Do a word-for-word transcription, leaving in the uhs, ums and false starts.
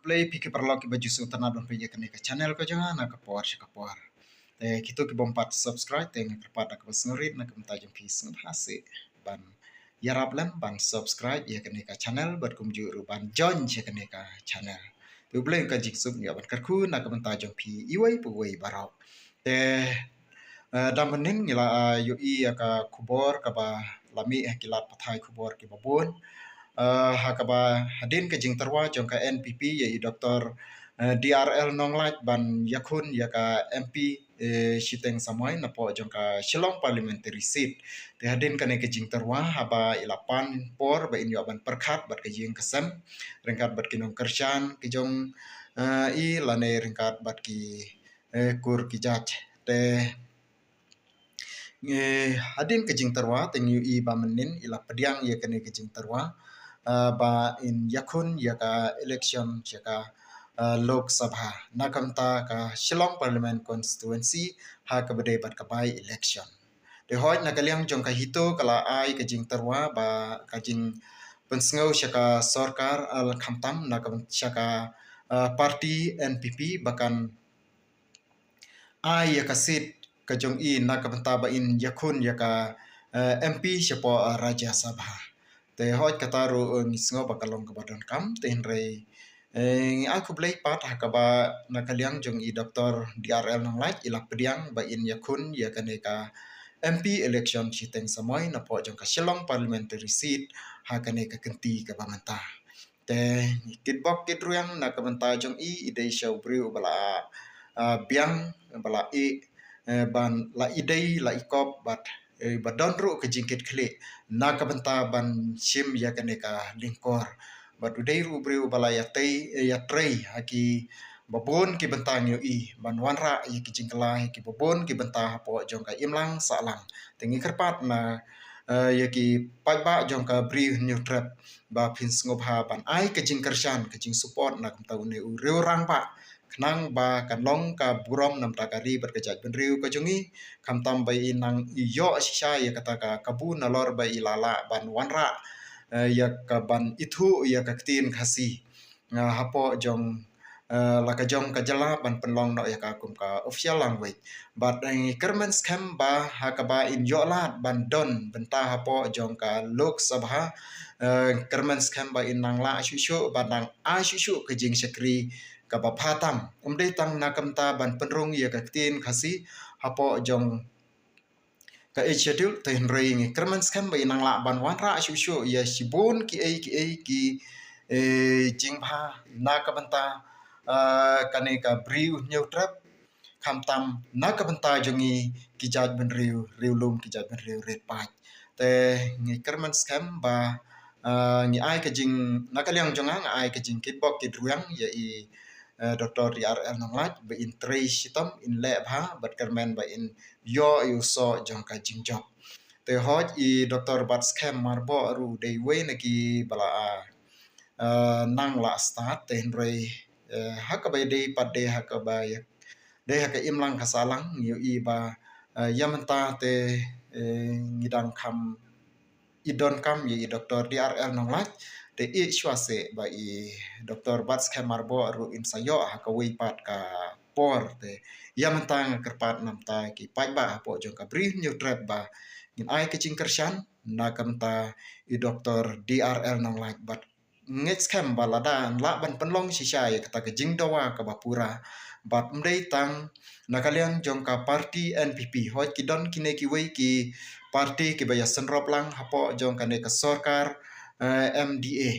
Khublei phi ki paralok kiba ju sngewtynnat ban peit ïa kane ka channel ka jong nga na ka por sha ka por. Te kito ki bym pat subscribe te nga kyrpad da kaba sngewrit na ka bynta jong phi sngewbha seh ban ïarap lem ban subscribe ïa kane ka channel bad kumjuh ruh ban join ïa kane ka channel. Te U Blei ka jingsuk ïa ban kyrkhu na ka bynta jong phi iwei pa iwei baroh. Te eh, da mynnin ngi la ah, ïohi ïa ka khubor kaba la mih ha ki lad pathai khubor kiba bun. Eh, ha kaba hadien ka jingtyrwa jong ka N P P ïa i Doktor eh, D R L Nonglait ban ïakhun ïa ka M P eh, Shiteng Samoi napoh jong ka Shillong Parliamentary Seat. Te hadien kane ka jingtyrwa haba i la pan por ba in ïoh ban pyrkhat bad ka ïing ka sem ryngkat bad ki nongkyrshan ki jong eh, i lane ryngkat bad ki eh, kur ki judge. Te eh, hadien ka jingtyrwa te ngi ïohi ba mynnin i la pdiang ïa kane ka jingtyrwa eh, ba in ïakhun ïa ka election sha ka eh, Lok Sabha na ka bynta ka Shillong Parliament Constituency ha kaba dei bad ka by election. Te hooid na ka liang jong ka HITO ka la ai ka jingtyrwa ba ka jingpynsngew sha ka sorkar eh, khamtam na ka byn- sha ka eh, party N P P ba kan ai ïa ka seat ka jong i na ka bynta ba in ïakhun ïa ka eh, M P shapoh eh, Rajya Sabha. Te hooid kata ruh eh, ngi sngew ba ka long kaba donkam te hynrei eh, ngi ai khublei pat ha kaba na ka liang jong i Doktor D R L Nonglait i la pdiang ba in ïakhun ïa kane ka M P election Shiteng Samoi napoh jong ka Shillong Parliamentary Seat ha kane ka kynti kaba mynta. Te ngi kitbok kitrwiang na ka bynta jong i i dei sha u briew ba la ah, biang ba la i eh, ban la i dei la i kop bad eh, ba don ruh ka jingkitkhlieh na ka bynta ban shim ïa kane ka lyngkor. Bad u dei ruh u briew ba la ïatei eh, ïatrei ha ki ba bun ki bynta ngi ïohi ban wanrah ïa ki jingkylla ïa ki ba bun ki bynta hapoh jong ka imlang sahlang. Te ngi kyrpad na eh, ïa ki paidbah jong ka Bri u Hynñiewtrep ba phin sngewbha ban ai ka jingkyrshan ka jingsupport na ka bynta une u riew rangbah khnang ba kan long ka burom na ka bynta ka ri bad ka jaitbynriew ka jong i khamtam ba i nang ïoh shisha ïa kata ka kabu nalor ba i la lah ban wanrah eh, ïa ka ban ithuh ïa ka ktien Khasi. Ah, hapoh jong eh, la ka jong ka jylla ban pynlong noh ïa ka kum ka official language. Bad eh, ngi kyrmen skhem ba ha kaba in ïoh lad ban don bynta hapoh jong ka Lok Sabha eh, kyrmen skhem ba in nang lah shuh shuh ban nang ai shuh shuh ka jingshakri kaba bha tam. Ym dei tang na ka bynta ban pynrung ïa ka ktien Khasi hapoh jong ka Eighth Schedule te hynrei ngi kyrmen skhem ba in nang lah ban wanrah shuh shuh ïa shibun kiei kiei ki eh, jingbha na ka bynta eh, kane ka Bri u Hynñiewtrep khamtam na ka bynta jong i ki jaitbynriew riewlum ki jaitbynriew rit paid. Te ngi kyrmen skhem ba eh, ngi ai ka jing na ka liang jong nga ngi ai ka jingkitbok kitrwiang ïa i eh, Doktor D R L Nonglait ba in trei shitom in leh bha bad kyrmen ba in ïoh ïa u soh jong ka jingjop. Te hooid i Doktor Batskhem Myrboh ruh dei uwei na ki ba la ah, eh, nang lah stad te hynrei eh, ha kaba dei pat dei ha kaba ïa dei ha ka imlang ka sahlang ngi ïohi ba eh, ïa mynta te eh, ngi dang kham i donkam ïa i Doktor D R L Nonglait te i shuwa seh ba i Doktor Batskhem Myrboh ruh in sa ïoh ha kawei pat ka por te ïa mynta nga kyrpad na bynta ki paidbah hapoh jong ka Bri u Hynñiewtrep ba ngin ai ka jingkyrshan na ka bynta i Doktor D R L Nonglait bad ngeit skhem ba lada lah ban pynlong shisha ïa kata ka jingdawa kaba pura bad ym dei tang na ka liang jong ka party N P P hooid ki don kine kiwei ki party kiba ïa synrop lang hapoh jong kane ka sorkar eh, M D A.